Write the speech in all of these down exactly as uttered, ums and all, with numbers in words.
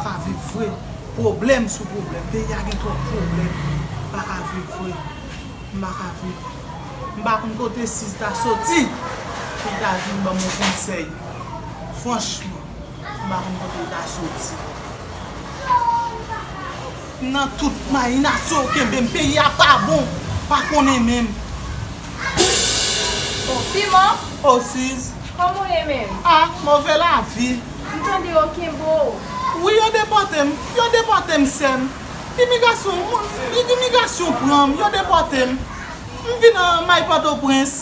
Pa viv vre. Pwoblèm sou pwoblèm. Peyi a gen twòp pwoblèm. M pa ka viv vre. M pa ka viv. M pa konn kote Siz ta soti pou l ta vin ban m yon konsèy. Franchman, m pa konn kote l ta soti. Nan tout mayinasyon yo kenbe m, peyi a pa bon, pa konnen menm. O, Piman, O Siz, kòman w ye menm? Ah, move lavi. M tande yo kenbe w. Wi, yo depòte m. Yo depòte m, sè m. Imigrasyon, imigrasyon pran m, yo depòte m. M vin nan may Pòtoprens.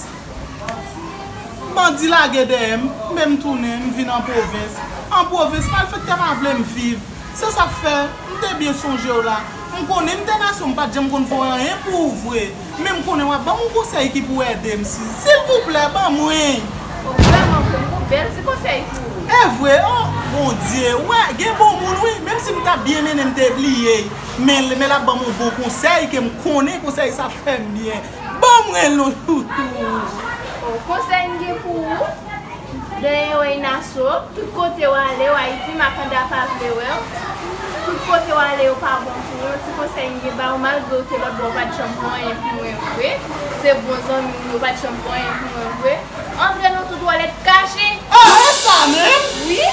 Bandi lage dèyè m, men m tounen, m vin an pwovens. An pwovens, malfektè pa vle m viv. Se sa k fè, m te byen sonje w la. M konnen m te nasyon, m pa t janm konn fè w anyen pou ou vre. Men m konnen w ap ban m yon konsèy ki pou ede m, Siz. Silvouplè, ban mwen! O, vrèman vre, m gon bèl ti konsèy pou ou. E vre, o Bondye, wè, gen bon moun, wi. Menm si m t ap byen mennen, m te bliye. Men, men l ap ban m yon bon konsèy ke m konnen konsèy sa fè m byen. Ban mwen l non, toutou. O, konsèy m gen pou ou, dèyè w Inaso, tout kote w ale, w Ayiti, makanda pa vle wè w. Tout kote w ale, yo pa bon pou ou. Yon ti konsèy m gen ba ou, malgre w te lòt bò, w pa t janm fè anyen pou mwen vre. Se bon zanmi m, yo pa t janm fè anyen pou mwen vre. Antre nan tout wòlèt kache. Ah, e sa menm? Wi.